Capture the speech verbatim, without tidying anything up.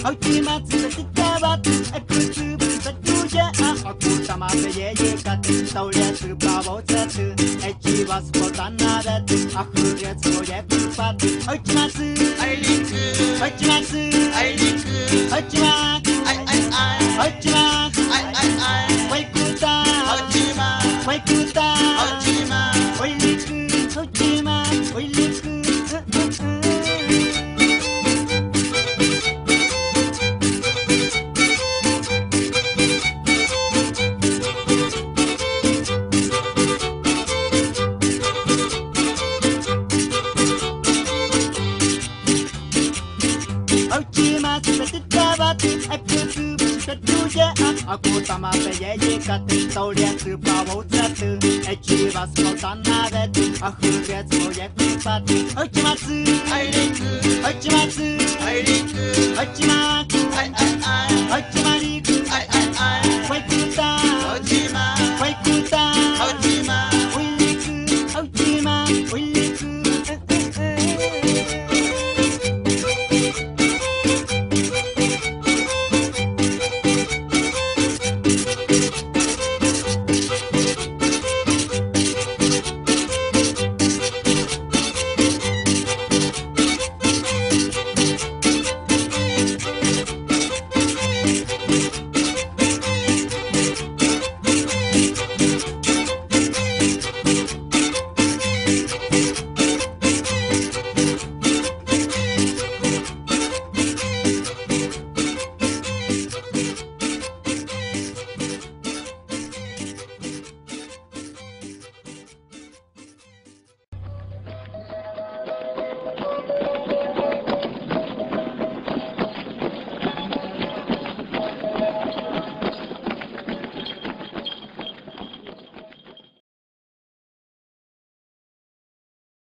ʻAuchimatsu petitewatɨ, eputsu petuyé'a, ʻakutama peyeyekatɨ, taulietsu pawautsatɨ, ʻechiwatsu potanawetɨ, ʻahɨrietsu poyekupatɨ, ʻauchimatsu, ʻauchimatsu, ʻauchimaku, ʻauchimaku, waikuta, waikuta, ʻoiliku, ʻauchima, ʻoiliku. ʻAuchimatsu petitewatɨ, eputsu petuyé'a, ʻakutama peyeyekatɨ, taulietsu pawautsatɨ, ʻechiwatsu potanawetɨ, ʻahɨrietsu poyekupatɨ, ʻauchimatsu, ʻauchimatsu, ʻauchimaku,